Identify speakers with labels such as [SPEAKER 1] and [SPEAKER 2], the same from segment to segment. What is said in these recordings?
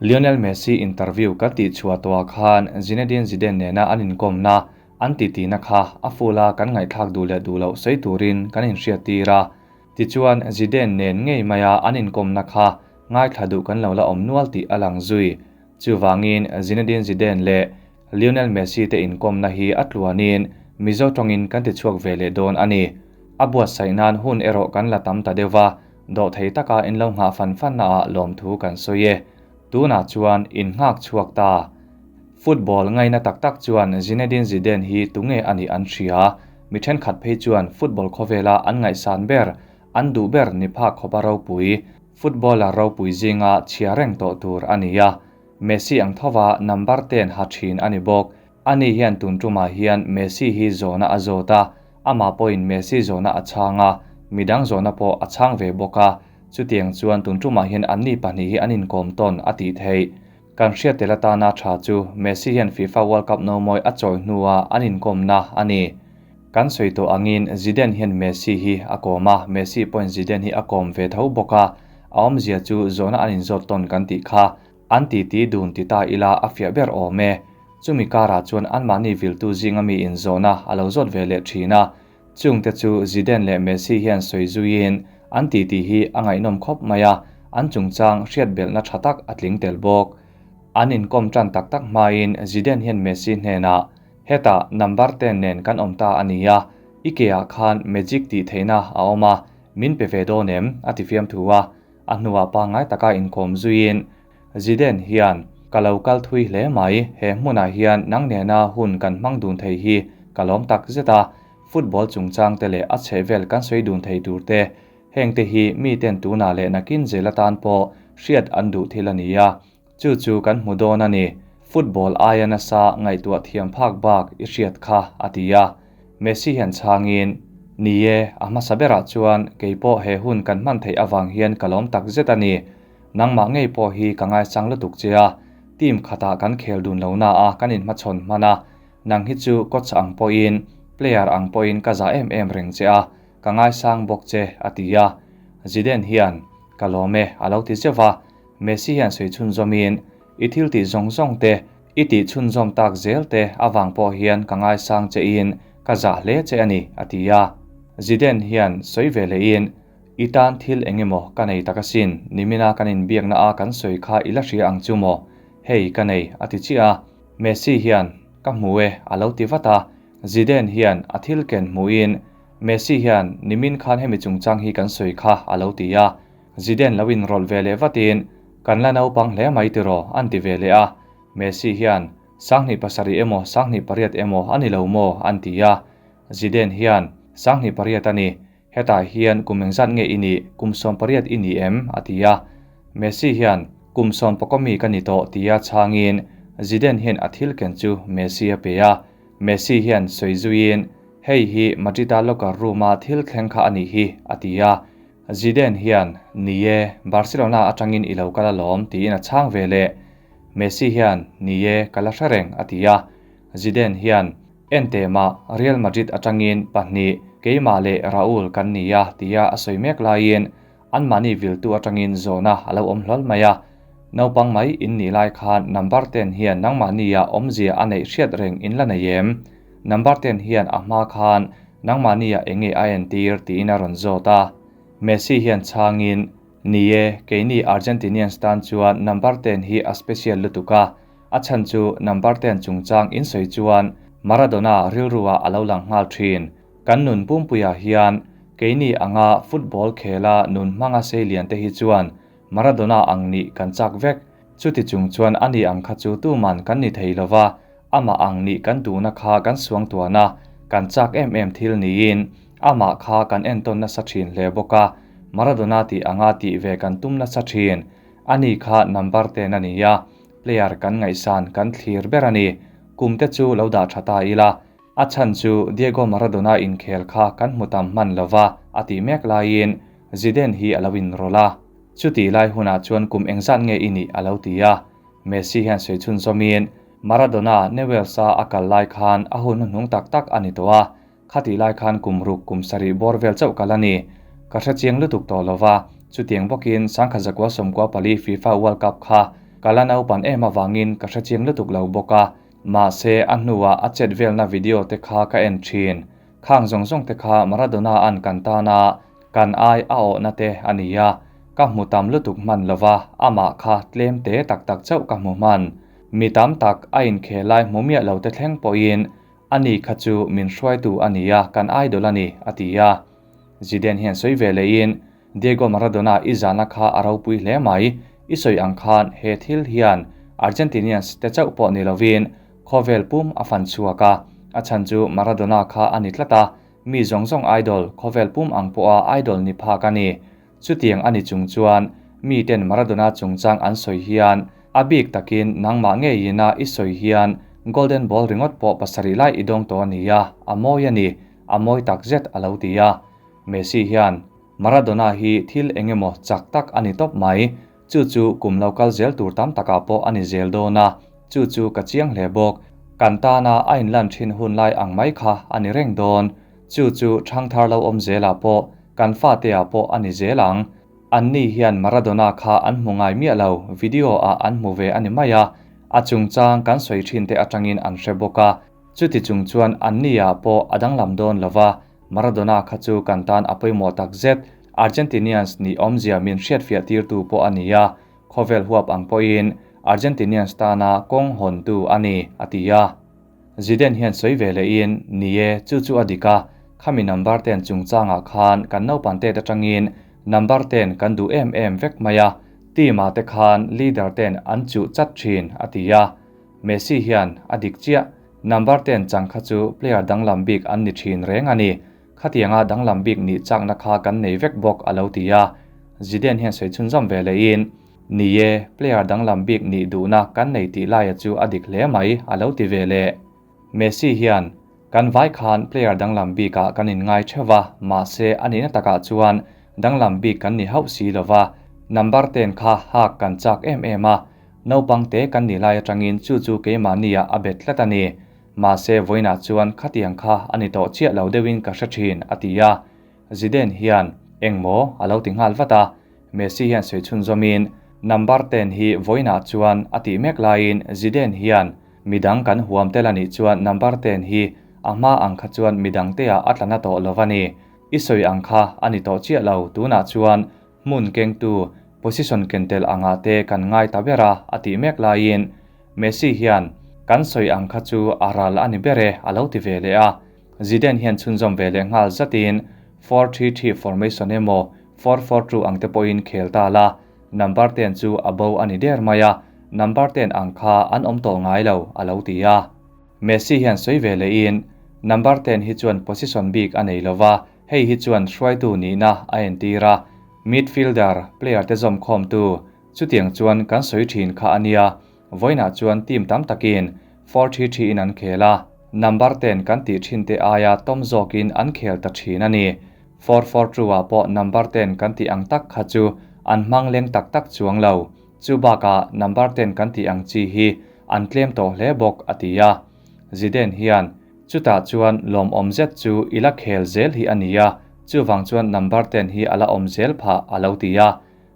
[SPEAKER 1] Lionel Messi interview kan tihchhuah tawhah khan Zinedine Zidane nena an inkawmna an titina kha a full a kan ngaihthlak duh leh duh loh sawi turin kan inhriattir a. Tichuan Zidane nen ngei maia an inkawmna kha ngaithla duh kan lo la awm nual tih a lang zui. Chuvangin Zinedine Zidane leh Lionel Messi te inkawmna hi a tluanin Mizo tawngin kan tichhuak ve leh dawn a ni. A buatsaih nan hun erawh kan la tam ta deuh va, dawhthei taka in lo nghah fan fanna ah lawmthu kan sawi e. Tunah chuan in nghak chhuak ta. Football ngaina tak tak chuan Zinedine Zidane hi tunge a nih an hria. Mi thenkhat phei chuan football khawvela an ngaihsan ber, an duh ber ni phak khawpa ropui, footballer ropui zinga chhia reng tawh tur a ni a. Messi ang thova number ten ha thin a ni bawk. Ani hian tun tumah hian Messi hi zawhna a zawt a, amah pawhin Messi zawhna a chhang a, midang zawhna pawh a chhang ve bawk a, chutiang chuan tun tumah hian anni pahnih hi an inkawm tawn a tih theih. Kan hriat tel atana tha chu Messi hian FIFA World Cup nomawi a chawi hnua an inkawmna a ni. Kan sawi tawh angin Zidane hian Messi hi a kawm a, Messi pawhin Zidane hi a kawm ve tho bawk a, a awmzia chu zawhna an inzawt tawn kan tih kha. An titi dun ti ta ila a fiah ber awm e. Chumi karah chuan anmahni viltu zinga mi inzawhna a lo zawt ve leh thin a. Chungte chu Zidane leh Messi hian sawi zuiin an titi hi a ngaihnawm khawp mai a, an chungchang hriat belhna tha tak a tling tel bawk. An inkawm tan tak tak hmain Zidane hian Messi hnenah, Hetah number ten nen kan awm ta a nia, i keah khan magic tih theihna a awm a, min pe ve dawn em? a ti fiamthu a. A hnuah pangngai taka inkawm zuiin Zidane hian, Ka lo kal thui hle mai, he hmunah hian nang nena hun kan hmang dun thei hi ka lawm tak zet a, football chungchang te leh a chhehvel kan sawi dun thei tur te, heng te hi miten tunah leh nakin zel atan pawh hriat an duh thil a ni a, chu chu kan hmu dawn a ni, football aia nasa ngaihtuah thiam phak bak i hriat kha, a ti a. Messi hian chhangin, Ni e, a hmasa berah chuan kei pawh he hun kan hman theih avang hian ka lawm tak zet a ni. Nangmah ngei pawh hi ka ngaisang lutuk che a, team khatah kan khel dun lo na a kan inhmachhawn hman a, nang hi chu coach ang pawhin, player ang pawhin ka zah em em reng che a, ka ngaisang bawk che, a ti a. Zidane hian, Ka lawm e, a lo ti zeuh va. Messi hian sawi chhunzawmin, I thil tih zawng zawng te, i tih chhunzawm tak zel te avang pawh hian ka ngaisang che in ka zah hle che a ni, a ti a. Zidane hian sawi ve lehin, I tan thil eng emaw ka nei tak asin, nimina kan inbiakna a kan sawi kha i la hria ang chu maw? Hei ka nei, a ti chiah a. Messi hian, Ka hmu e, a lo ti vat a. Zidane hian a thil ken hmuhin, Messi hian nimin khan hemi chungchang hi kan sawi kha, a lo ti a. Zidane lo inrawlh ve leh vatin, Kan la naupang hle mai tiraw? an ti ve leh a. Messi hian, Sanghnih pasarih emaw sanghnih pariat emaw a ni lo maw? an ti a. Zidane hian, Sanghnih pariat a ni. Hetah hian kum engzat nge i nih? Kum 18 i ni em? a ti a. Messi hian, Kum sawmpakaw mi ka ni tawh tia chhangin Zidane hian a thil ken chu Messi a pe a. Messi hian sawi zuiin, Hei hi Madrid-a locker room-a thil thleng kha a nih hi, a ti a. Zidane hian, Ni e, Barcelona atangin i lo kal alawm, tiin a chhang ve leh. Messi hian, Ni e, ka la hre reng, a ti a. Zidane hian, En teh mah, Real Madrid atangin pahnih, keimah leh Raul kan ni a, tia a sawi mek laiin anmahni viltu atangin zawhna a lo awm hlawl mai a. Naupang mai in nih lai khan number ten hian nangmahnia awmzia a neih hriat reng in la nei em? Number ten hian a hma khan nangmahnia eng nge a entir tiin a rawn zawt a. Messi hian chhangin, Ni e, keini Argentinians tan chuan number ten hi a special lutuk a, a chhan chu number ten chungchang in sawi chuan Maradona rilruah a lo lang nghal thin. Kan nun pumpuiah hian keini anga football khela nun hmanga seilian te hi chuan Maradona ang nih kan chak vek. Chuti chung chuan ani ang kha chu tuman kan ni thei lova, amah ang nih kan duhna kha kan suang tuan a, kan chak em em thil niin amah kha kan entawn nasa thin hle bawk a, Maradona tih anga tih ve kan tum nasa thin. Ani kha number ten a ni a, player kan ngaihsan kan thlir ber a ni. Kum te chu lo dah tha ta ila, a chhan chu Diego Maradona inkhel kha kan hmu tam hman lova a tih mek laiin Zidane hi a lo inrawlh a. Chutih lai hunah chuan kum engzat nge i nih a lo ti a. Messi hian sawi chhun zawmin Maradona Newell's-a a kal lai khan a hun hnuhnung tak tak a ni tawh a, khatih lai khan kum ruk kum sarih bawr vel chauh kal a ni. Ka hre chiang lutuk tawh lo va, chutiang bawkin sangkhat zakua sawmkua pali FIFA World Cup kha Ka la naupan em avangin ka hrechiang lutuk lo bawk a, mahse a hnuah a chet velna video te kha ka en thin. Khang zawng zawng te kha Maradona an kan tana kan ai a awhna te a ni a, ka hmu tam lutuk hman lova amah kha tlem te tak tak chauh ka hmu hman. Mi tam tak a inkhel lai hmu miah lo te thleng pawhin ani kha chu min hruaitu a ni a, kan idol a ni, a ti a. Zidane hian sawi ve lehin, Diego Maradona i zahna kha a ropui hle mai, i sawi ang khan he thil hian Argentinians te chauh pawh ni lovin khawvel pum a fan chhuak a, a chhan chu Maradona kha a ni tlat a, mi zawng zawng idol, khawvel pum ang pawha idol ni phak a ni. Chutiang a ni chung chuan miten Maradona chungchang an sawi hian a bik takin nangmah ngeiin a i sawi hian Golden Ball ringawt pawh pasarih lai i dawng tawh a ni a, a mawi a ni, a mawi takzet a lo ti a. Messi hian Maradona hi thil eng emaw chak tak a ni tawp mai, chu chu kum lo kal zel tur tam takah pawh a ni zel dawn a, chu chu ka chiang hle bawk. Kan tana a inlan thin hun lai ang mai kha a ni reng dawn, chu chu thangthar lo awm zelah pawh kan fateah pawh a ni zel ang. Anni hian Maradona kha an hmu ngai miah lo, video ah an hmu ve a ni mai a, a chungchang kan sawi thin te atangin an hre bawk a, chuti chung chuan anni ah pawh a danglam dawn lova, Maradona kha chu kan tan a pawimawh tak zet, Argentinians nih awmzia min hriatfiah tirtu pawh a ni a, khawvel huap ang pawhin Argentinians tana kawng hawntu a ni, a ti a. Zidane hian sawi ve lehin, Ni e, chu chu a dik a, khami number ten chungchangah khan kan naupan tet atangin number ten kan duh em em vek mai a, team ah te khan leader ten an chuh chat thin, a ti a. Messi hian a dik chiah. Number ten chang kha chu player danglam bik an ni thin reng a ni. Khatianga danglam bik nih chakna kha kan nei vek bawk a lo ti a. Zidane hian sawi chhunzawm ve lehin, Ni e, player danglam bik nih duhna kan nei tih laia chu a dik hle mai a lo ti ve leh. Messi hian, Kan vai khan player danglam bikah kan inngai theuh va, mahse a nihna takah chuan danglam bik kan ni hauh si lova, number ten kha hak kan chak em em a, Naupang te kan nih lai atangin chu chu keimahnia a bet tlat a ni. Mahse vawiinah chuan khatiang kha a ni tawh chiah lo deuhin ka hre thin, a ti a. Zidane hian, Engmaw? a lo ti nghal vat a. Messi hian sawi chhunzawmin, Number ten hi vawiinah chuan a tih mek laiin Zidane hian, Midang kan huam tel a nih chuan number ten hi a hma ang kha chuan midangteah a tla na tawh lo a ni. I sawi ang kha a ni tawh chiah lo, tunah chuan Hmun kengtu, position ken tel angah te kan ngai ta ber a, a tih mek laiin Messi hian, Kan sawi ang kha chu a ral a ni ber e, a lo ti ve leh a. Zidane hian chhunzawm ve leh nghal zatin 4-3-3 formation emaw 4-4-2 ang te pawhin khel ta la, number ten chu a bo a ni der mai a, number ten ang kha an awm tawh ngai lo, a lo ti a. Messi hian sawi ve lehin, Number ten hi chuan position bik a nei lova, Hei hi chuan hruaitu nihna a entir a, midfielder player te zawmkhawmtu chutiang chuan kan sawi thin kha a nia. Vawiinah chuan team tam takin 4-3-3 in an khel a, number ten kan tih thin te aia tawm zawkin an khel ta thin a ni. 4-4-2 ah pawh number ten kan tih ang tak kha chu an hmang leng tak tak chuang lo. Chu bakah number ten kan tih ang chi hi an tlem tawh hle bawk, a ti a. Zidane hian Chutah chuan lawmawm zet chu i la khel zel hi a ni a, chuvang chuan number ten hi a la awm zel phah a lo ti a.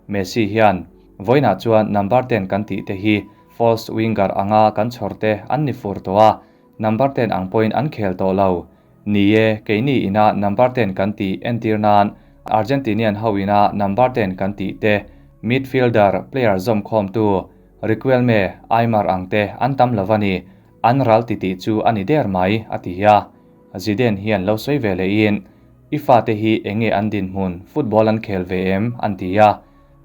[SPEAKER 1] Messi hian, Vawiinah chuan number ten kan tih te hi false winger anga kan chhawr te an ni fur tawh a, number ten ang pawhin an khel tawh lo. Ni e, keini ina number ten kan tih entir nan Argentinian ho ina number ten kan tih te midfielder player zawmkhawmtu Riquelme, Aimar ang te an tam lo a ni. An ral titih chu a ni der mai, a ti a. Zidane hian lo sawi ve lehin, I fate hi eng nge an dinhmun, football an khel ve em? an ti a.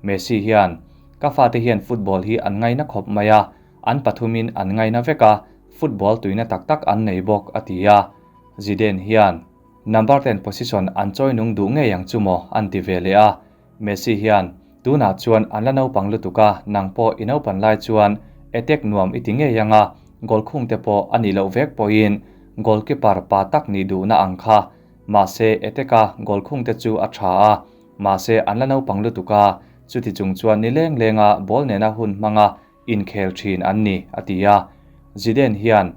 [SPEAKER 1] Messi hian, Ka fate hian football hi an ngaina khawp mai a, an pathumin an ngaina vek a, football tuina tak tak an nei bawk, a ti a. Zidane hian, Number ten position an chawi nung duh ngei ang chu maw? an ti ve leh a. Messi hian, Tunah chuan an la naupang lutuk a, nang pawh i naupan lai chuan attack nuam i ti ngei ang a, goal khung te pawh a nih loh vek pawhin goalkeeper pa tak nih duhna ang kha. Mahse, attack a goal khung te chu a tha a, mahse an la naupang lutuk a, chuti chung chuan ni leng lenga ball nena hun hmanga inkhel thin an ni, a ti a. Zidane hian,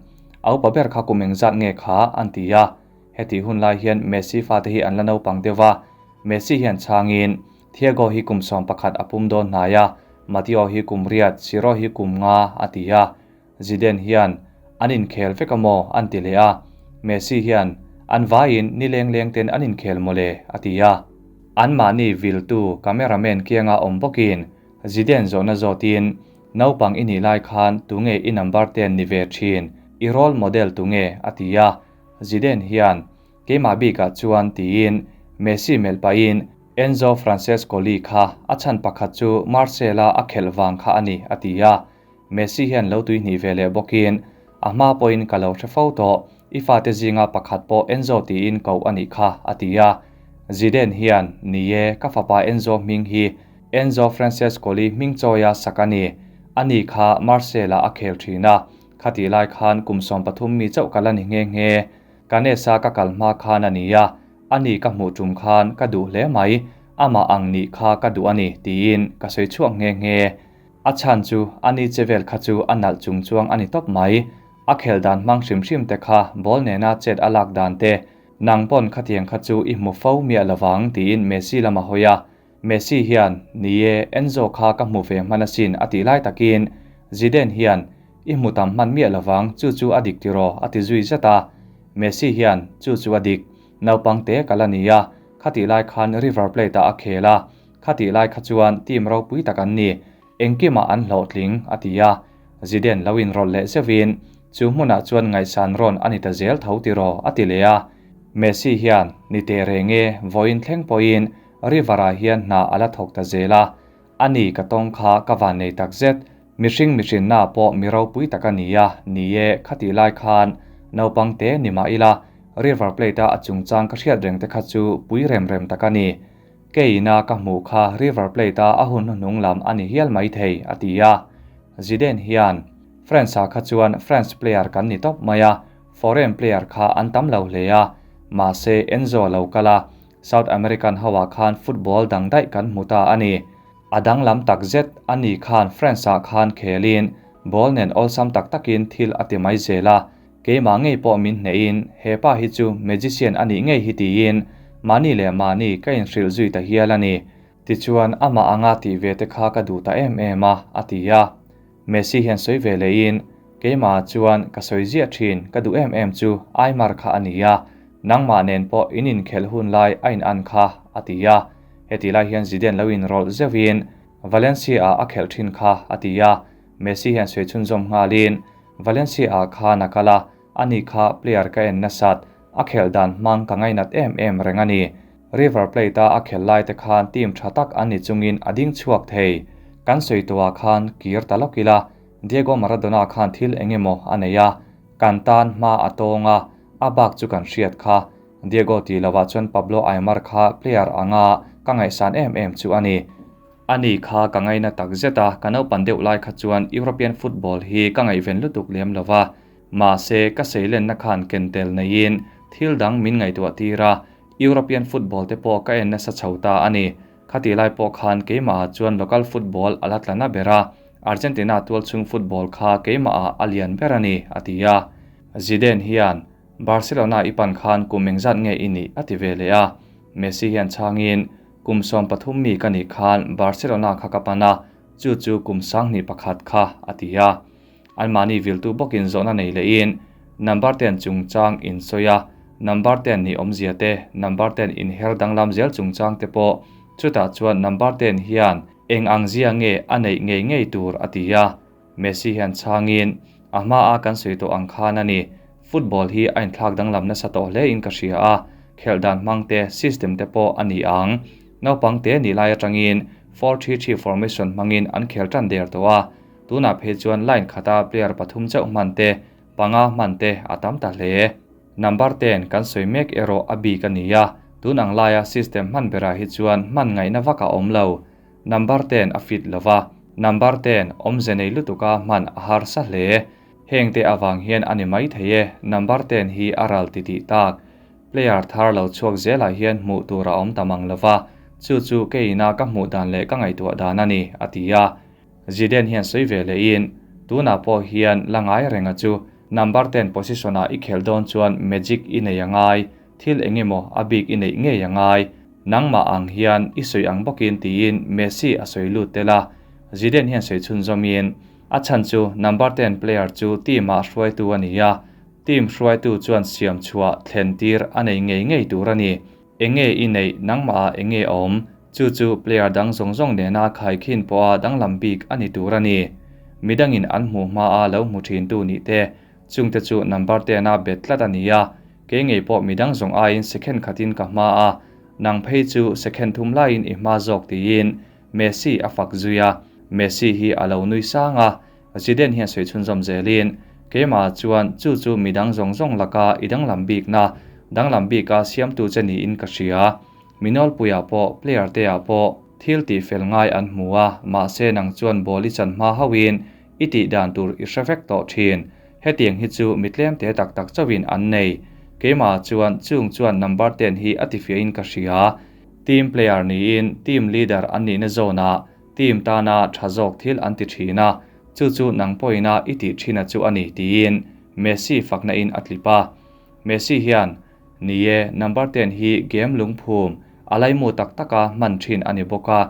[SPEAKER 1] A upa ber kha kum engzat nge kha? an ti a. Heti hun lai hian Messi fate hi an la naupang deuh a, Messi hian chhangin Thiago hi kum 11 a pum dawn hnai a, Mateo hi kum riat, Ciro hi kum nga, a ti a. Zidane hian, An inkhel vek a maw? an ti leh a. Messi hian, An vaiin ni leng leng ten an inkhel mawle, a ti a. Anmahni viltu cameraman kianga awm bawkin Zidane zawhna zawtin, Naupang i nih lai khan tunge i number ten ni ve thin, i role model tunge? a ti a. Zidane hian, Keimah bikah chuan tiin Messi melh pahin Enzo Francescoli kha a chhan pakhat chu Marcel-a a khelh vang kha a ni, a ti a. Messi hian lo tui hnih ve leh bawkin, A hma pawhin ka lo hre fo tawh, i fate zinga pakhat pawh Enzo tiin koh a nih kha, a ti a. Zidane hian, Ni e, ka fapa Enzo hming hi Enzo Francescoli hming chawia sak a ni. Ani kha Marseille-ah a khel thin a, khatih lai khan kum 13 mi chauh ka la ni nghe nghe. Kanesa ka kal hma khan a ni a, ani ka hmuh tum khan ka duh hle mai, amah ang nih kha ka duh a ni, tiin ka sawi chhuak nghe nghe. A chhan chu ani che vel kha chu a nalh chung chuang a ni tawp mai. A khel dan hmang hrim hrim te kha ball nena chet a lak dan te, nang pawn khatiang kha chu i hmu fo miah lovang tiin Messi lam a hawi a. Messi hian, Ni e, Enzo kha ka hmu ve hman asin a tih lai takin Zidane hian, I hmu tam hman miah lovang, chu chu a dik tiraw a ti zui zet a. Messi hian, Chu chu a dik. Naupang te ka la ni a, khatih lai khan River Plate ah a khel a. Khatih lai kha chuan team ropui tak an ni, engkimah an hlawhtling, a ti a. Zidane lo inrawlh leh zeuhin, Chu hmunah chuan ngaihsan rawn a ni ta zel tho tiraw, a ti leh a. Messi hian ni teh reng e, vawiin thleng pawhin River-ah hian hna a la thawk ta zel a. Ani ka tawng kha ka van nei tak zet, mihring mihrinna pawh mi ropui tak a ni a, ni e, khatih lai khan naupang te ni mah ila, River Plate-a a chungchang ka hriat reng te kha chu pui rem rem tak a ni. Keina ka hmuh kha River Plate-a a hun hnuhnung lam a ni hial mai thei, a ti a. Zidane hian, France-ah kha chuan France player kan ni tawp mai a, foreign player kha an tam lo hle a, mahse Enzo a lo kal a, South American ho-ah khan football dang daih kan hmu ta a ni. A danglam tak zet a ni khan France-ah khan khelin ball nen awlsam tak takin thil a ti mai zel a, Keimah ngei pawh min hnehin he pa hi chu magician a nih ngei hi tiin mahni leh mahni ka inhrilh zui ta hial a ni. Tichuan amah anga tih ve te kha ka duh ta em em a, a ti a. Messi hian sawi ve lehin keimahah chuan ka sawi ziah thin ka duh em em chu Aymar kha a ni a, nangmah nen pawh in inkhelh hun lai a in an kha, a ti a. Heti lai hian Zidane lo inrawlh zeuhin Valencia-ah a khelh thin kha, a ti a. Messi hian sawi chhunzawm nghalin Valencia ah khan a kal a, ani kha player ka en nasat, a khelh dan hmang ka ngainat em em reng a ni. River Plate a a khelh lai te khan team tha tak an ni chungin a ding chhuak thei. Kan sawi tawhah khan kir ta lawk ila, Diego Maradona khan thil eng emaw a nei a, kan tan hma a tawng a, a bak chu kan hriat kha. Diego tih lovah chuan Pablo Aimar kha player anga ka ngaihsan em em chu a ni. A ni kha ka ngaina tak zet a, ka naupan deuh lai kha chuan European football hi ka ngaihven lutuk lem lo va, mahse ka seilenna khan ken tel neiin thil dang min ngaihtuah tir a, European football te pawh ka en nasa chho ta a ni. Khatih lai pawh khan keimahah chuan local football a la tla na ber a, Argentina tualchhung football kha keimahah a lian ber a ni, a ti a. Zidane hian Barcelona i pan khan kum engzat nge i nih? a ti ve leh a, Messi hian chhangin Kum 13 mi ka nih khan Barcelona kha ka pan a, chu chu kum 21 kha, a ti a. Anmahni viltu bawkin zawhna nei lehin number ten chungchang in sawi a, number ten nih awmzia te, number ten inher danglam zel chungchang te pawh, chutah chuan number ten hian eng ang zia nge a neih ngei ngei tur a ti a. Messi hian chhangin, A hmaa kan sawi tawh ang khan a ni. Football hi a inthlak danglam nasa tawh hle in ka hria a, khelh dan hmang te, system te pawh a ni ang. Naupang te nih lai atangin 4-3-3 formation hmangin an khel tan der tawh a, tunah phei chuan line khata player pathum chauh hman te, panga hman te a tam ta hle. Number ten kan sawi mek erawh a bik a ni a, tun ang laia system hman berah hi chuan hman ngaihna vak a awm lo. Number ten a fit lova, number ten awmze nei lutuka hman a harsa hle. Heng te avang hian a ni mai thei e, number ten hi a ral ti tih tak. Player thar lo chhuak zelah hian hmuh tur a awm ta mang lova, chu chu keina ka hmuh dan leh ka ngaihtuah dan a ni, a ti a. Zidane hian sawi ve lehin, Tunah pawh hian la ngai renga chu number ten position-ah i khelh dawn chuan magic i nei a ngai, thil eng emaw a bik i neih ngei a ngai. Nangmah ang hian i sawi ang bawkin tiin Messi a sawi lut tel a. Zidane hian sawi chhunzawmin, A chhan chu number ten player chu team-ah hruaitu a ni a, team hruaitu chuan siam chhuah thlen tir a nei ngei ngei tur a ni. Enge i neih, nangmahah enge a awm, chu chu player dang zawng zawng nena khaikhin pawha danglam bik a ni tur a ni. Midangin an hmuh hmaa lo hmu thintu nih te, chungte chu number ten-a bet tlat a ni a, kei ngei pawh midang zawng aiin second khatin ka hma a, nang phei chu second thum laiin i hma zawk tiin Messi a fak zui a, Messi hi a lo nui sang a, Zidane hian sawi chhunzawm zelin, Keimah chuan chu chu midang zawng zawng laka i danglam bikna, danglam bika siamtu che niin ka hria. Minawlpuiah pawh, player te ah pawh thil tih fel ngai an hmu a, mahse nang chuan ball i chan hma hauhin i tih dan tur i hre vek tawh thin. Hetiang hi chu mi tlem te tak tak chauhin an nei. Keimah chuan chung chuan number ten hi a tifiahin ka hria. Team player niin team leader an nihna zawnah team tana tha zawk thil an ti thin a, chu chu nang pawhina i tih thina chu a ni tiin Messi fakna in a tlip a. Messi hian, Ni e, number ten hi game lungphum, a laimu tak taka hman thin a ni bawk a,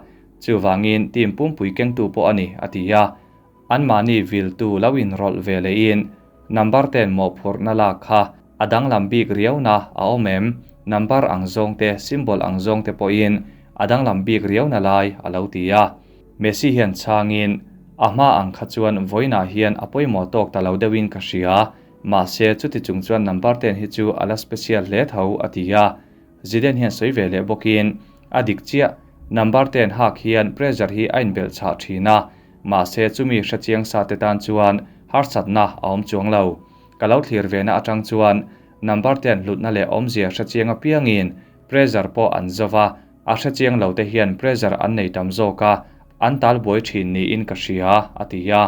[SPEAKER 1] chuvangin team pumpui kengtu pawh a ni, a ti a. Anmahni viltu lo inrawlh ve lehin number ten mawhphurhna lak kha a danglam bik riauna a awm em? Number ang zawngte, symbol ang zawngte pawhin a danglam bik riauna lai a lo ti a. Messi hian chhangin, A hma ang kha chuan vawiinah hian a pawimawh tawk ta lo deuhin ka hria, mahse chuti chung chuan number ten hi chu a la special hle tho, a ti a. Zidane hian sawi ve leh bawkin, A dik chiah, number ten hak hian pressure hi a inbelh chhah thin a, Mahse chumi hrechiang sa te tan chuan harsatna a awm chuang lo. Ka lo thlir ve na atang chuan number ten hlutna leh awmzia hrechiang apiangin pressure pawh an zo va, a hrechiang lo te hian pressure an nei tam zawk a, an tal buai thin niin ka hria, a ti a.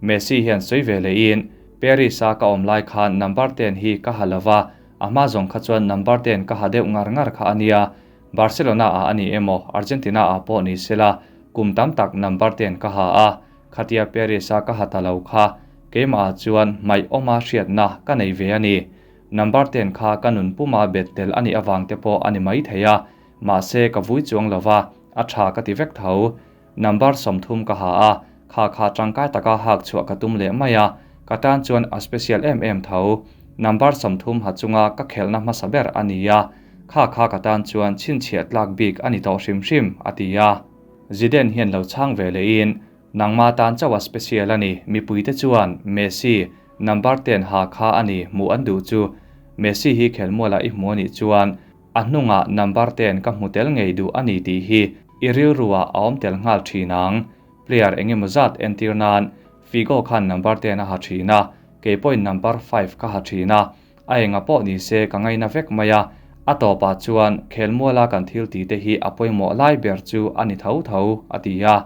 [SPEAKER 1] Messi hian sawi ve lehin, Paris a ka awm lai khan number ten hi ka ha lo va, a hma zawng kha chuan number ten ka ha deuh ngar ngar kha a nia, Barcelona ah a ni emaw Argentina ah pawh ni sela kum tam tak number ten ka ha a, khatia Paris a ka ha ta lo kha keimah ah chuan hmaih awma hriatna ka nei ve a ni. Number ten kha ka nun puma bet tel a nih avang te pawh a ni maithei a, mahse ka vui chuang lo va, a tha ka ti vek tho. Number 30 ka ha a, kha kha tangkai taka hak chhuah ka tum leh mai a, ka tan chuan a special em em tho. Number 30 ha chunga ka khelhna hmasa ber a ni a, kha kha ka tan chuan chhinchhiah tlak bik a ni tawh hrim hrim, a ti a. Zidane hian lo chhang ve lehin, Nangma tan chauh a special a ni, mipuite chuan Messi number ten ha kha a ni hmuh an duh chu. Messi hi khelmualah i hmu a nih chuan A hnungah number ten ka hmu tel ngei duh a ni tih hi i rilruah a awm tel nghal thin ang. Player engemaw zat entir nan Figo khan number ten a ha thin a, kei pawhin number five ka ha thin a, a enga pawh ni se ka ngaina vek mai a, a tawpah chuan khelmuala kan thil tih te hi a pawimawh lai ber chu a ni tho tho, a ti a.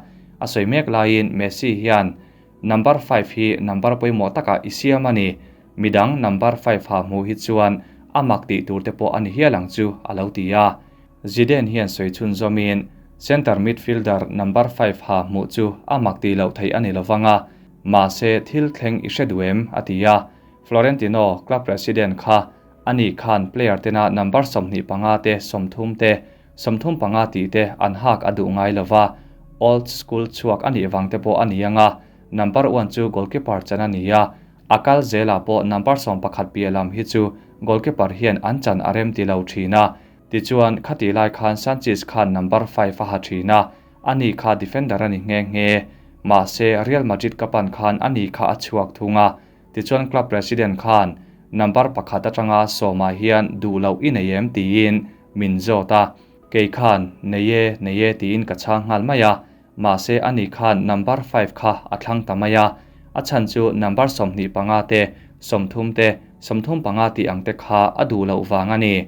[SPEAKER 1] A sawi mek laiin Messi hian Number five hi number pawimawh takah i siam a ni. Midang number five ha hmuh hi chuan a mak tih tur te pawh a ni hial ang chu, a lo ti a. Zidane hian sawi chhunzawmin, Centre midfielder number five ha hmuh chu a mak tih loh theih a ni lovang a, mahse thil thleng i hre duh em? a ti a. Florentino, club president kha ani khan player tena number 25 te, 30 te, 35 tih te an hak a duh ngai lova, old school chhuak a nih vang te pawh a ni ang a, number one chu goalkeeper chan a ni a, a kal zelah pawh number 11 piah lam hi chu goalkeeper hian an chan a rem ti lo thin a, tichuan khatih lai khan Sanchez khan number five a ha thin a, ani kha defender a ni nghe nghe. Mahse Real Madrid ka pan khan ani kha a chhuak thung a, tichuan club president khan number pakhat atanga sawmah hian duh loh i nei em tiin min zawt a, kei khan nei e, nei e tiin ka chhang nghal mai a, mahse ani khan number five kha a thlang ta mai a, a chhan chu number 25 te, 30 te, 35 tih ang te kha a duh loh vang a ni.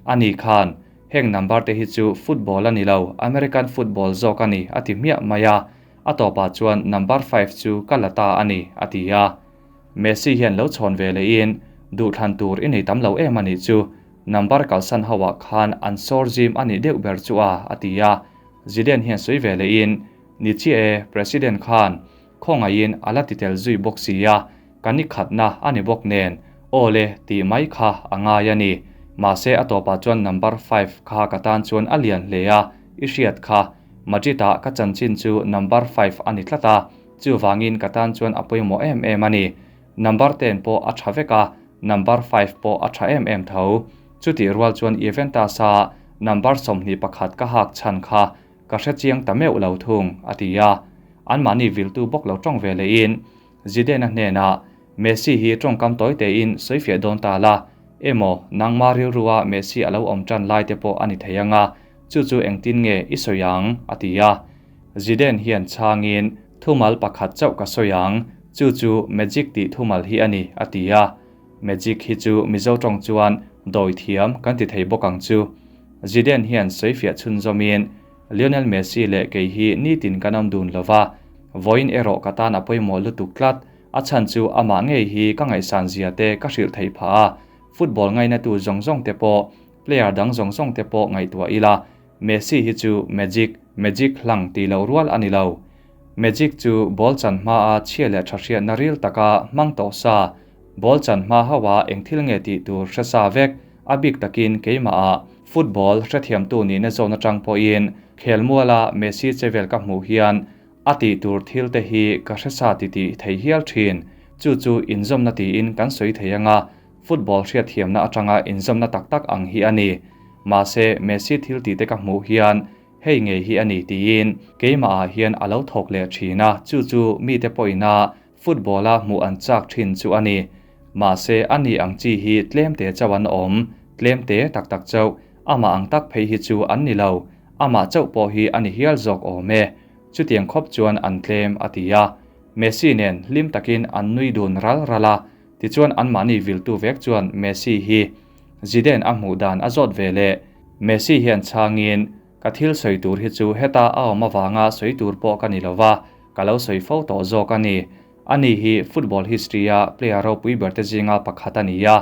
[SPEAKER 1] Ani khan heng number te hi chu football a ni lo, American football zawk a ni a ti hmiah mai a, a tawpah chuan number five chu ka la ta a ni a ti a. Messi hian lo chhawn ve lehin duhthlan tur i nei tam lo em a nih chu, number kalsan ho ah khan an sawr zim a nih deuh ber chu a, a ti a. Zidane hian sawi ve lehin, Ni chiah e, President khan khawngaihin a la ti tel zui bawk si a, ka ni khatna a ni bawk nen, aw le tih mai kha a ngai a ni. Mahse a tawpah chuan number five kha ka tan chuan a lian hle a, i hriat kha. Madrid-ah ka chanchin chu number five a ni tlat a, chuvangin ka tan chuan a pawimawh em em a ni. Number ten pawh a tha vek a, number five pawh a tha em em tho. Chutih rual chuan Juventus-a number 21 ka hak chhan kha ka hre chiang ta meuh lo thung, a ti a. Anmahni viltu bawk lo tawng ve lehin Zidane-a hnenah, Messi hi tawngkam tawi tein sawifiah dawn ta la, emaw nangma rilrua Messi a lo awm tan lai te pawh a ni thei ang a, chu chu engtin nge i sawi ang? a ti a. Zidane hian chhangin, Thumal pakhat chauh ka sawi ang, chu chu magic tih thumal hi a ni, a ti a. Magic hi chu Mizo tawng chuan dawi thiam kan ti thei bawk ang chu. Zidane hian sawifiah chhunzawmin, Lionel Messi leh kei hi nitin kan awm dun lo va, vawiin erawh ka tan a pawimawh lutuk tlat, a chhan chu amah ngei hi ka ngaihsan zia te ka hrilh theih phah a, football ngainatu zawng zawng te pawh, player dang zawng zawng te pawh ngaihtuah ila, Messi hi chu magic, magic hlang tih loh rual a ni lo. Magic chu ball chan hmaa chhia leh tha hriatna ril taka hmang tawh sa, ball chan hma hauha eng thil nge tih tur hre sa vek, a bik takin keimahah football hrethiamtu nihna zawn atang pawhin khelmuala Messi chevel ka hmuh hian a tih tur thil te hi ka hre sa ti tih thei hial thin. Chu chu inzawmna tiin kan sawi thei anga football hriatthiamna atanga inzawmna tak tak ang hi a ni. Mahse Messi thil tih te ka hmuh hian hei ngei hi a ni tiin keimahah hian a lo thawk leh thin a, chu chu mite pawhina Football-a hmuh an chak thin chu a ni. Mahse, a ni ang chi hi tlemte chauh an awm, tlemte tak tak chauh, amah ang tak phei hi chu an ni lo, amah chauh pawh hi a ni hial zawk awm e. Chutiang khawp chuan an tlem, a ti a. Messi nen hlim takin an nui dun ral ral a, tichuan anmahni viltu vek chuan Messi hi Zidane a hmuh dan a zawt ve leh. Messi hian chhangin, Ka thil sawi tur hi chu heta a awm avanga sawi tur pawh ka ni lo va, ka lo sawi fo tawh zawk a ni. Ani hi football history-a player ropui berte zinga pakhat a ni a,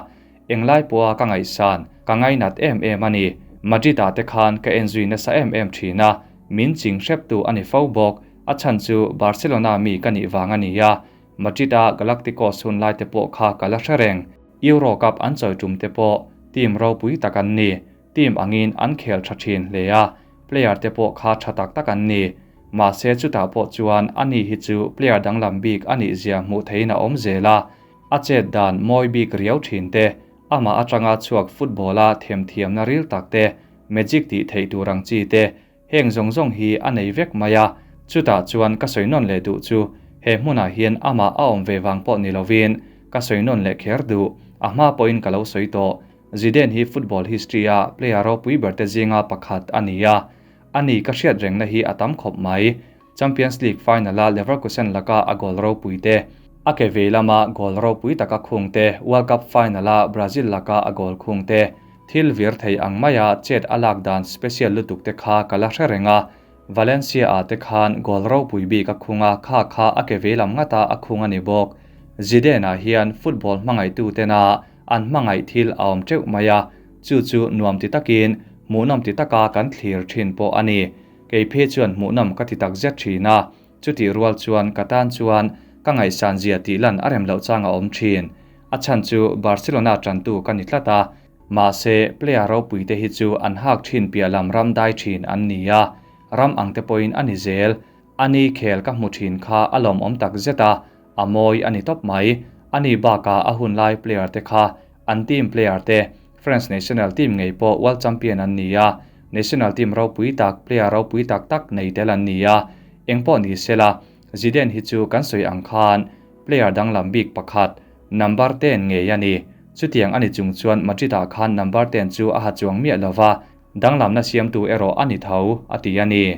[SPEAKER 1] englai pawha ka ngaihsan, ka ngainat em em a ni. Madrid-ah te khan ka enzui nasa em em thin a, min ching hreptu a ni fo bawk. A chhan chu Barcelona mi ka nih vang a ni a, Madrid-a Galacticos hun lai te pawh kha ka la hre reng. Euro Cup an chawi tum te pawh team ropui tak an ni. Team angin an khel tha thin hle a, player te pawh kha tha tak tak an ni. Mahse chutah pawh chuan ani hi chu player danglam bik a nih zia hmuh theihin a awm zel a, a chet dan mawi bik riau thin te, amah atanga chhuak football-a themthiamna ril tak te, magic tih theih tur ang chi te, Heng zawng zawng hi a nei vek mai a, chutah chuan ka sawi nawn leh duh chu he hmunah hian amah a awm ve vang pawh ni lovin ka sawi nawn leh kher duh, a hma pawhin ka lo sawi tawh. Zidane hi football history-a player ropui berte zinga pakhat a ni a, ani ka hriat rengna hi a tam khawp mai. Champions League final-a Leverkusen laka a goal ropui te, a ke vei lama goal ropui taka khung te, World Cup final-a Brazil laka a goal khung te, thil vir thei ang maia chet a lak dan special lutuk te kha ka la hre reng a. Valencia-ah te khan goal ropui bik a khung a, kha kha a ke vei lam ngata a khung a ni bawk. Zidane-ah hian football hmangaihtu tena an hmangaih thil a awm teuh mai a, chu chu nuam ti takin, hmuhnawm ti taka kan thlir thin pawh a ni. Kei phei chuan hmuhnawm ka ti tak zet thin a, chutih rual chuan ka tan chuan ka ngaihsan zia tih lan a rem loh chang a awm thin. A chhan chu Barcelona tantu ka ni tlat a, mahse player ropui te hi chu an hak thin piah lam ram dai thin an ni a, ram ang te pawhin a ni zel. Ani khel ka hmu thin kha a lawmawm tak zet a, a mawi a ni tawp mai. Ani bakah a hunlai player te kha an team player te France national team ngei pawh world champion an ni a, national team ropui tak, player ropui tak tak nei tel an ni a. Engpawh ni sela, Zidane hi chu kan sawi ang khan player danglam bik pakhat, number ten ngei a ni. Chutiang a ni chung chuan Madrid-ah khan number ten chu a ha chuang miah lo va, danglamna siamtu erawh a ni tho, a ti a ni.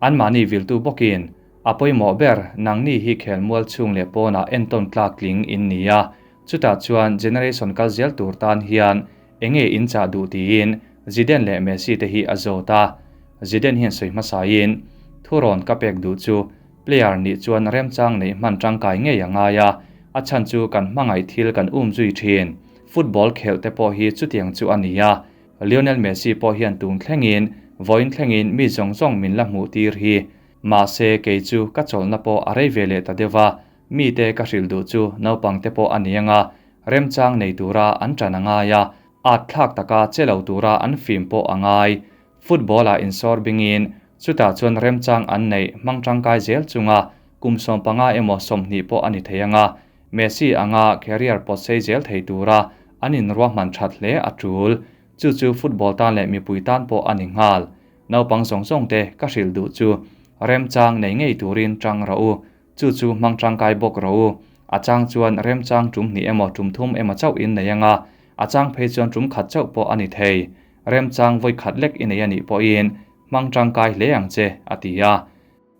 [SPEAKER 1] Anmahni viltu bawkin, A pawimawh ber, nangni hi khelmual chhung leh pawnah entawn tlak tling in ni a, Chutah chuan generation kal zel tur tan hian enge in chah duh tiin Zidane leh Messi te hi a zawt a. Zidane hian sawi hmasain, Thurawn ka pek duh chu player nih chuan remchang neih hman tangkai ngei a ngai a, a chhan chu kan hmangaih thil kan um zui thin. Football khelh te pawh hi chutiang chu a ni a, Lionel Messi pawh hian tun thlengin, vawiin thlengin mi zawng zawng min la hmuh tir hi. Mahse kei chu ka chawlhna pawh a rei ve leh ta deuh a, Mite ka hrilh duh chu naupangte pawh a ni anga remchang nei tura an ṭan a ngai a, at thlak taka che lo tura an fim pawh a ngai. Football-ah insawr bingin Chutah chuan remchang an neih hmang tangkai zel chunga kum 15 emaw 20 pawh a ni thei anga, Messi anga career pawt sei zel thei tura an inruahman that hle a tul. Chu chu football tan leh mipui tan pawh a ni nghal. Naupang zawng zawng te ka hrilh duh chu remchang nei ngei turin tang rawh u. Chu chu hmang tangkai bawk rawh u. A chang chuan remchang tum hnih emaw tum thum emaw chauh in nei anga, a chang phei chuan tum khat chauh pawh a ni thei. Remchang vawi khat lek i nei a nih pawhin hmang tangkai hle ang che, a ti a.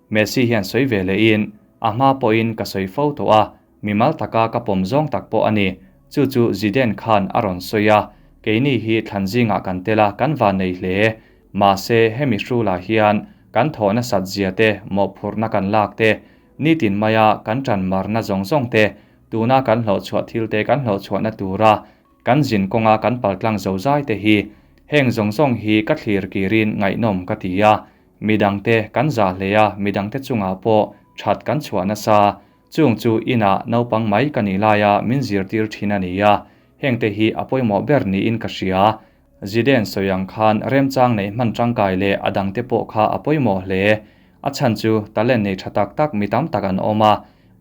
[SPEAKER 1] Messi hian sawi ve lehin, A hma pawhin ka sawi fo tawh a, mimal taka ka pawm zawng tak pawh a ni. Chu chu Zidane khan a rawn sawi a, keini hi thlan zingah kan tel a, kan van nei hle. Mahse, hemi hrulah hian kan thawh nasat zia te, mawhphurhna kan lak te, nitin maia kan tan marna zawng zawng te, tuna kan hlawhchhuah thil te kan hlawhchhuahna tura kan zin kawnga kan paltlang zo zai te hi, heng zawng zawng hi ka thlir kirin ngaihnawm ka ti a. Midangte kan zah hle a, midangte chungah pawh that kan chhuah nasa. Chung chu inah naupang mai ka nih laia min zirtir thin a ni a, hengte hi a pawimawh ber niin ka hria. Zidane sawi ang khan remchang neih hman tangkai leh a dangte pawh kha a pawimawh hle. A chhan chu talent nei tha tak tak mi tam tak an awm a,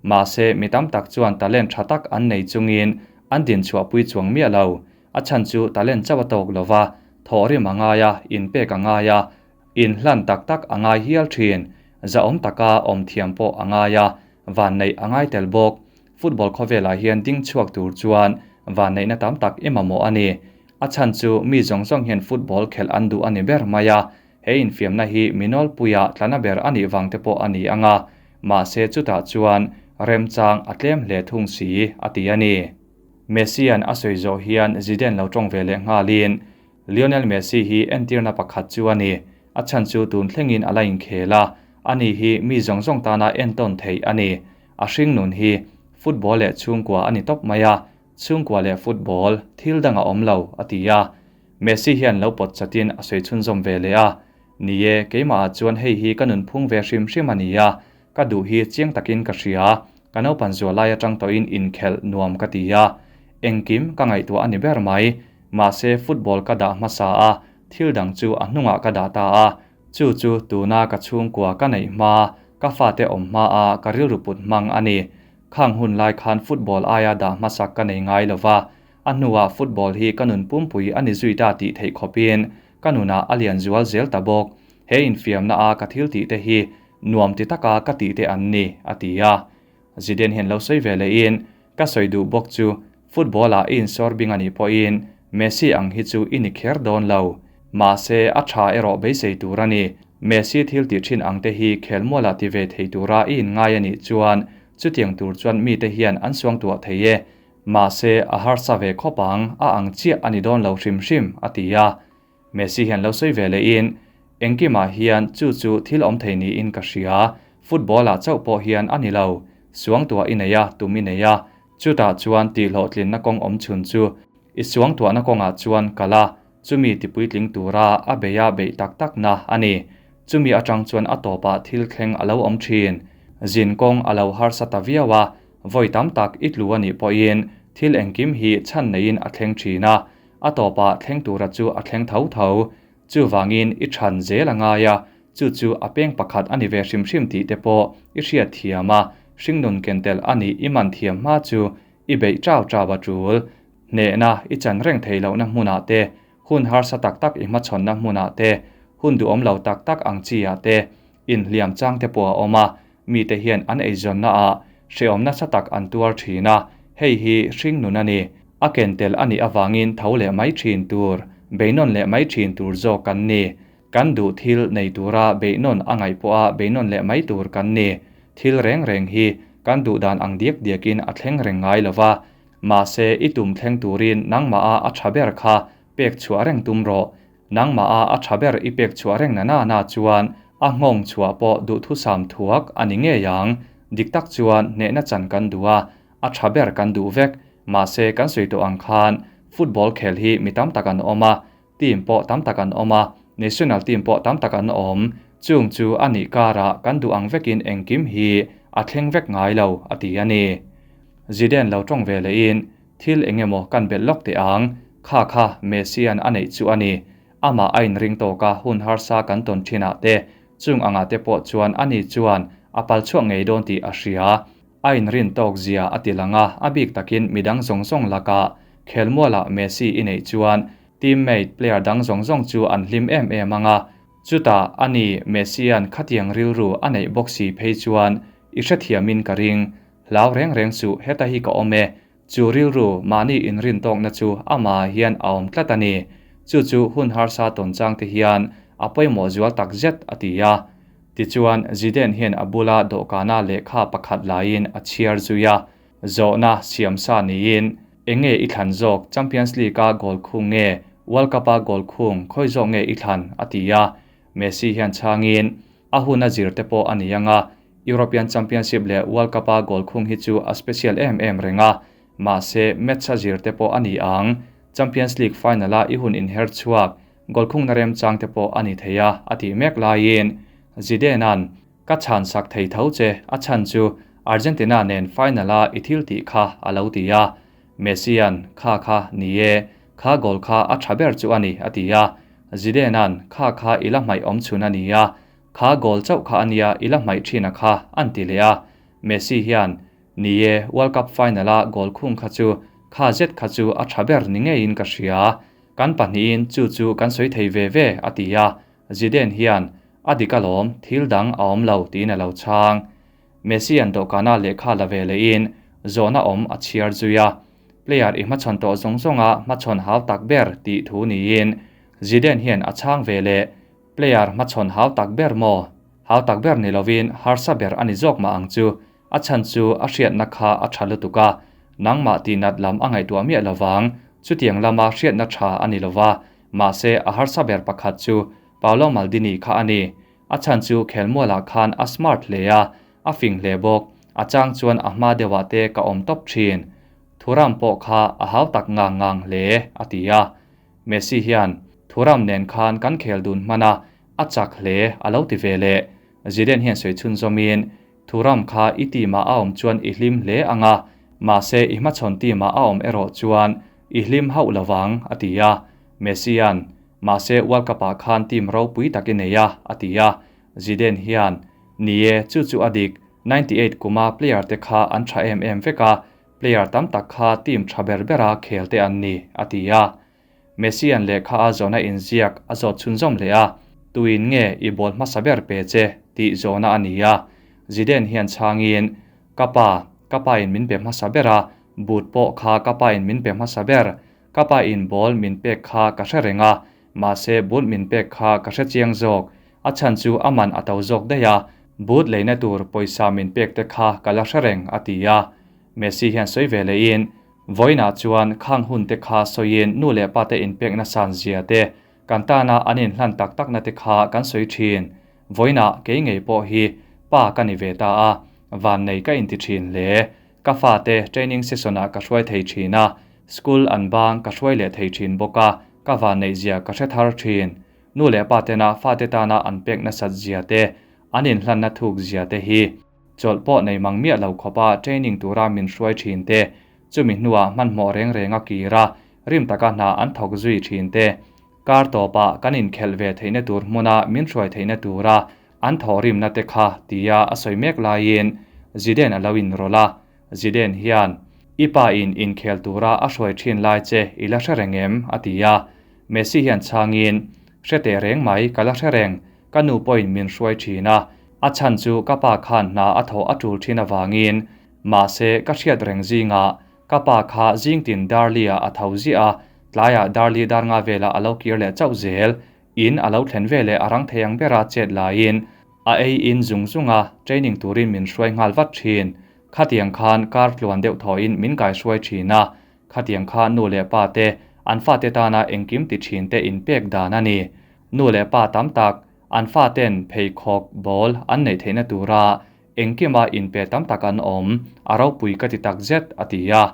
[SPEAKER 1] mahse mi tam tak chuan talent tha tak an nei chungin an dinchhuahpui chuang miah lo. A chhan chu talent chauh a tawk lova, thawhrim a ngai a, inpek a ngai a, inhlan tak tak a ngai hial thin. Zahawm taka awm thiam pawh a ngai a, van neih a ngai tel bawk. Football khawvelah hian ding chhuak tur chuan van neihna tam tak i mamawh a ni. A chhan chu mi zawng zawng hian football khelh an duh a ni ber mai a, he infiamna hi mi nawlpuia tlana ber a nih vang te pawh a ni ang a, mahse chutah chuan remchang a tlem hle thung si, a ti a ni. Messi-a'n a sawi zawh hian Zidane lo tawng ve leh nghalin, Lionel Messi hi entirna pakhat chu a ni. A chhan chu tun thlengin a la inkhel a, ani hi mi zawng zawng tana entawn theih a ni. A hring nun hi football leh chhungkua a ni tawp mai a, chhungkua leh football thil dang a awm lo, a ti a. Messi hian lo pawt chatin a sawi chhunzawm ve leh a, Ni e, keimahah chuan hei hi ka nunphung ve hrim hrim a ni a, ka duh hi chiang takin ka hria, ka naupan zual lai atang tawhin inkhelh nuam ka ti a, engkim ka ngaihtuah a ni ber mai. Mahse football ka dah hmasa a, thil dang chu a hnungah ka dah ta a, chu chu tuna ka chhungkua ka neih hma, ka fate awm hma a ka rilru put hmang a ni. Khang hun lai khan football aia dah hmasak ka nei ngai lova, a hnuah football hi ka nun pumpui a ni zui ta tih theih khawpin ka nunah a lian zual zel ta bawk. He infiamna a ka thil tih te hi nuam ti taka ka tih te an ni, a ti a. Zidane hian lo sawi ve lehin, Ka sawi duh bawk chu football ah i insawr bing a nih pawhin Messi ang hi chu i ni kher dawn lo. Mahse, a tha erawh beisei tur a ni. Messi thil tih thin ang te hi khelmualah ti ve thei tura i inngai a nih chuan chutiang tur chuan mite hian an suangtuah thei e. Mahse, a harsa ve khawp ang, a ang chiah a ni dawn lo hrim hrim, a ti a. Messi hian lo sawi ve lehin, Engkimah hian chu chu thil awm thei niin ka hria, football ah chauh pawh hian a ni lo. Suangtuah i nei a, tum i nei a, chutah chuan tihhlawhtlinna kawng awm chhun chu i suangtuahna kawngah chuan kal a, chumi tipuitling tura a bei a beih tak takna a ni. Chumi atang chuan a tawpah thil thleng a lo awm thin. Zin kawng a lo harsa ta viau a, vawi tam tak i tlu a nih pawhin thil engkim hi chhan neiin a thleng thin a, a tawpah thleng tura chu a thleng tho tho. Chuvangin i chhan zel a ngai a, chu chu a peng pakhat a ni ve hrim hrim tih te pawh i hriat thiam a, hringnun ken tel a nih i man thiam hma chu i beih chau chau a tul. Hnehna i chan reng theih lohna hmunah te, hun harsa tak tak i hmachhawnna hmunah te, hun duhawm lo tak tak ang chi ah te, inhliam chang te pawh a awm a, mite hian an eizawnna ah hrehawm nasa tak an tuar thin a, hei hi hringnun a ni. A ken tel a nih avangin tho leh mai thin tur, beihnawn leh mai thin tur zawk kan ni. Kan duh thil nei tura beihnawn a ngaih pawha beihnawn leh mai tur kan ni. Thil reng reng hi kan duh dan ang diak diakin a thleng reng ngai lo va. Mahse, i tum thleng turin nangmaha a tha ber kha pek chhuah reng tum rawh. Nangmaha a tha ber i pek chhuah reng na na na chuan a nghawng chhuah pawh duhthusam thuak a ni ngei ang. Dik tak chuan hnehna chan kan duh a, a tha ber kan duh vek. Mahse, kan sawi tawh ang khan football khel hi mi tam tak an awm a, team pawh tam tak an awm a, national team pawh tam tak an awm. Chung chu a nih karah kan duh ang vekin engkim hi a thleng vek ngai lo, a ti a ni. Zidane lo tawng ve lehin, Thil eng emaw kan belh lawk teh ang, kha kha Messi-a'n a neih chu a ni. Amah a inring tawk a, hun harsa kan tawn thinah te. Chung angah te pawh chuan ani chuan a pal chhuak ngei dawn tih a hria. A inrin tawk zia a ti lang a, a bik takin midang zawng zawng lakah khelmualah Messi i neih chuan teammate player dang zawng zawng chu an hlim em em ang a. Chutah ani Messi-a'n khatiang rilru a neih bawk si phei chuan i hrethiamin ka ring. Hlau reng reng suh, heta hi ka awm e. Chu rilru mahni inrin tawkna chu amah hian a awm tlat a ni. Chu chu hun harsa tawn chang te hian a pawimawh zual tak zet, a ti a. Tichuan, Zidane hian a bula dawhkana lehkha pakhat laiin a chhiar zui a. Zawhna siamsa niin, Enge i thlan zawk, Champions League-a goal khung nge, World Cup-a goal khung, khawi zawk nge i thlan? a ti a. Messi hian chhangin, A hun a zir te pawh a ni ang a, European Championship leh World Cup-a goal khung hi chu a special em em reng a, mahse match a zir te pawh a ni ang. Champions League final-a i hun inher chhuak, goal khungna remchang te pawh a ni thei a, a tih mek laiin Zidane-a'n, Ka chhan sak thei tho che, a chhan chu Argentina nen final-a i thil tih kha a lo ti a. Messi-a'n, Kha kha, ni e, kha goal kha a tha ber chu a ni, a ti a. Zidane-a'n, Kha kha i la hmaih awm chhun a ni a, kha goal chauh kha a nia i la hmaih thin a kha, a'n ti leh a. Messi hian, Ni e, World Cup final-a goal khung kha chu kha zet kha chu a tha ber ni ngeiin ka hria. Kan pahnihin chu chu kan sawi thei ve ve, a ti a. Zidane hian, A dik alawm, thil dang a awm lo, tiin a lo chhang. Messi-a'n dawhkana lehkha la ve lehin zawhna awm a chhiar zui a. Player i hmachhawn tawh zawng zawnga hmachhawn hau tak ber tih thu niin Zidane hian a chhang ve leh. Player hmachhawn hau tak ber maw? Hau tak ber ni lovin harsa ber a ni zawk mah ang chu. A chhan chu a hriatna kha a tha lutuk a, nangmah tihnat lam a ngaihtuah miah lovang, chutiang lama hriatna tha a ni lova, mahse a harsa ber pakhat chu Paolo Maldini kha a ni. A chhan chu khelmualah khan a smart hle a, a fing hle bawk. A chang chuan a hma deuhah te ka awm tawp thin. Thuram pawh kha a hau tak ngang ngang hle, a ti a. Messi hian, Thuram nen khan kan khel dun hman a, a chak hle, a lo ti ve leh. Zidane hian sawi chhunzawmin, Thuram kha i team ah a awm chuan i hlim hle ang a, mahse i hmachhawn team ah a awm erawh chuan i hlim hauh lovang, a ti a. Messi-a'n, Mahse World Cup ah khan team ropui tak i nei a, a ti a. Zidane hian, Ni e, chu chu a dik, 98 kuma player te kha an tha em em vek a, player tam tak kha team tha ber bera khel te an ni, a ti a. Messi-a'n lehkha a zawhna inziak a zawt chhunzawm leh a, Tuin nge i ball hmasa ber pe che? tih zawhna a ni a. Zidane hian chhangin, Ka pa, ka pain min pe hmasa ber a, boot pawh kha ka pain min pe hmasa ber. Ka pa in ball min pek kha ka hre reng a, mahse boot min pek kha ka hre chiang zawk. A chhan chu a man a to zawk daih a, boot leina tur pawisa min pek te kha ka la hre reng, a ti a. Messi hian sawi ve lehin, Vawiinah chuan khang hun te kha sawiin nu leh pa te inpek nasan zia te, kan tana an inhlan tak takna te kha kan sawi thin. Vawiinah kei ngei pawh hi pa ka ni ve ta a, vannei ka inti thin hle. Ka fate training session ah ka hruai thei thin a, school an bang ka hruai leh thei thin bawk a, ka vanneih zia ka hre thar thin. Nu leh pa tena fate tana an pek nasat zia te, an inhlanna thuk zia te hi chawlh pawh nei mang miah lo khawpa training tura min hruai thin te, chumi hnuah hmanhmawh reng renga kir a, rim taka hna an thawk zui thin te, kar tawpah kan inkhelh ve theihna tur hmuna min hruai theihna tura An thawhrimna te kha tia a sawi mek laiin Zidane a lo inrawlh a, Zidane hian, I pa in inkhel tura a hruai thin lai che i la hre reng em? a ti a. Messi hian chhangin, Hre teh reng mai, ka la hre reng, ka nu pawhin min hruai thin a, a chhan chu ka pa khan hna a thawh a tul thin avangin, mahse ka hriat reng zingah ka pa kha zingtin Darli-ah a tho ziah a, tlaiah Darli dar nga velah a lo kir leh chauh zel, In a lo thlen veleh a rang thei ang bera chet laiin a ei in zung zung a, training turin min hruai nghal vat thin. Khatiang khan kar tluan deuh thawhin min kaihruai thin a, khatiang kha nu leh pa te, an fate tana engkim ti thin te inpek dan a ni. Nu leh pa tam tak, an faten pheikhawk, ball, an neih theihna tura engkima inpe tam tak an awm, a ropui ka ti tak zet, a ti a.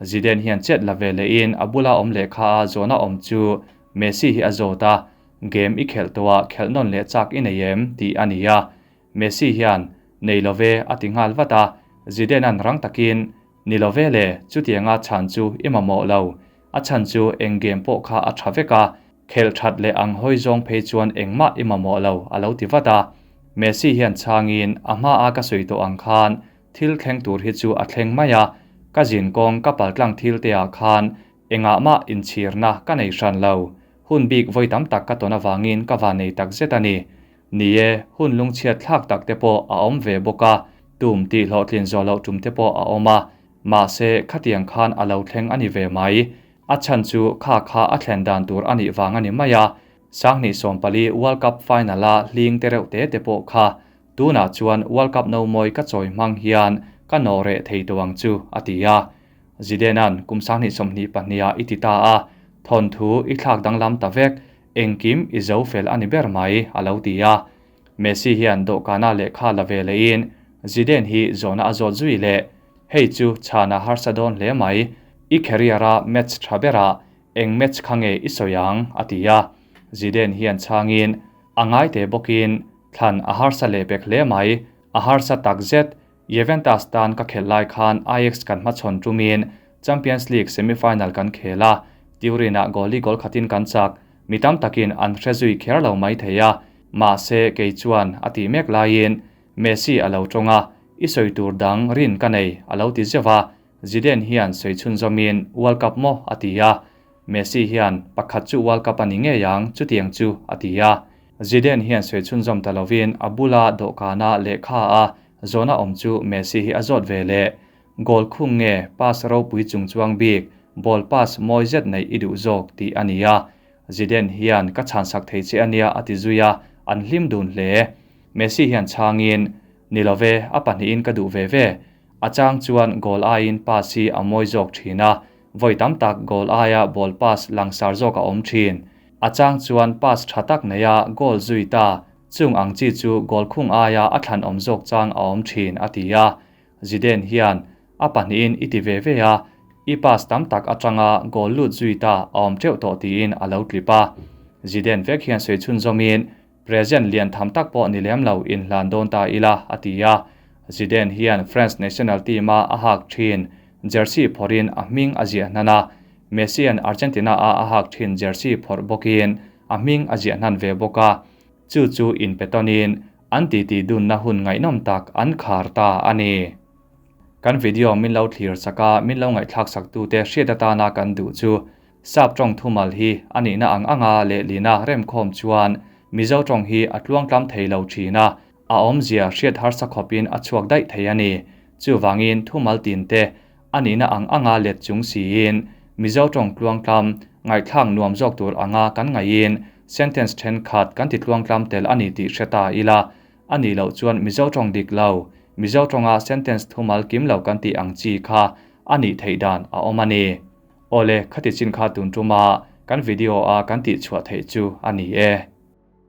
[SPEAKER 1] Zidane hian chet la ve lehin a bula awm lehkha a zawhna awm chu Messi hi a zawt a, Game i khelh tawh ah khelh nawn leh chak i nei em? tih a ni a. Messi hian, Nei lo ve, a ti nghal vat a. Zidane-a'n rang takin, Ni lo ve le, chutianga chhan chu i mamawh lo. A chhan chu eng game pawh kha a tha vek a, khelh that leh ang hawi zawng phei chuan engmah i mamawh lo, a lo ti vat a. Messi hian chhangin, A hmaa ka sawi tawh ang khan thil thleng tur hi chu a thleng mai a, ka zin kawng ka paltlang thil te ah khan engah mah inchhirna ka nei hran lo. Hun bik vawi tam tak ka tawn avangin ka van nei tak zet a ni. Ni e, hun lungchhiat thlak tak te pawh a awm ve bawk a, tum tih hlawhtlin zawh loh tum te pawh a awm a, mahse khatiang khan a lo thleng a ni ve mai. A chhan chu kha kha a thlen dan tur a nih vang a ni mai a, Sanghnih 14 World Cup final a hling te reuh te te pawh kha tunah chuan World Cup no mawi ka chawi hmang hian ka nawh reh thei tawh ang chu, a ti a. Zidane-a'n kum sanghnih 22 ah i ti ta a, thawnthu i thlak danglam ta vek, engkim i zo fel a ni ber mai, a lo ti a. Messi hian dawhkana lehkha la ve lehin Zidane hi zawhna a zawt zui leh, Hei chu chhana harsa dawn hle mai, i career-a match tha berah Eng match kha nge i sawi ang? a ti a. Zidane hian chhangin, A ngai teh bawkin, thlan a harsa leh pek hle mai, a harsa tak zet. Juventus tan ka khelh lai khan Ajax kan hmachhawn tumin Champions League semi-final kan khel a, Turin-ah goal-i goal khatin kan chak. Mi tam takin an hre zui kher lo mai thei a, mahse kei chuan a tih mek laiin Messi a lo tawng a, I sawi tur dang rin ka nei, a lo ti zeuh a. Zidane hian sawi chhunzawmin World Cup maw? a ti a. Messi hian, Pakhat chu World Cup a ni ngei ang, chutiang chu, a ti a. Zidane hian sawi chhunzawm ta lovin a bula dawhkana lehkha a zawhna awm chu Messi hi a zawt ve leh. Goal khung nge pass ropui chung chuang bik, ball pass mawi zet neih i duh zawk tih a ni a. Zidane hian ka chhansak thei che a nia a ti zui a, an hlim dun hle. Messi hian chhangin, Ni love, a pahnihin ka duh ve ve. A chang chuan goal aiin pass hi a mawi zawk thin a, vawi tam tak goal aia ball pass langsar zawk a awm thin. A chang chuan pass tha tak neia goal zui ta, chung ang chi chu goal khung aia a thlan awm zawk chang a awm thin, a ti a. Zidane hian a pahnihin i ti ve ve a, i pass tam tak atanga goal lut zui ta a awm teuh tawh tiin a lo tlip a. Zidane vek hian sawi chhunzawmin Present lian tham tak pawh ni lem lo inhlan dawn ta ila, a ti a. Zidane hian France national team-a a hak thin jersey phawrhin a hming a ziah hnan a, Messi-a'n Argentina-a a hak thin jersey phawrh bawkin a hming a ziah hnan ve bawk a. Chu chu inpe tawnin an titi dunna hun ngaihnawm tak an khar ta a ni. Kan video min lo thlir sak a, min lo ngaihthlak saktute hriat atana kan duh chu Sap tawng thumal hi a nihna ang anga lehlina remkhawm chuan Mizo tawng hi a tluangtlam thei lo thin a, a awmzia hriat harsa khawpin a chhuak daih thei a ni. Chuvangin thumal tinte a nihna ang anga let chung siin Mizo tawng tluangtlam ngaihthlak nuam zawk tur anga kan ngaihin sentence thenkhat kan ti tluangtlam tel a ni tih hre ta ila, a nih loh chuan Mizo tawng dik lo, Mizo tawnga sentence thumal kim lo kan tih ang chi kha a nih theih dan a awm a ni. Awle, khati chin kha tun tuma kan video a kan tih chhuah theih chu a ni e.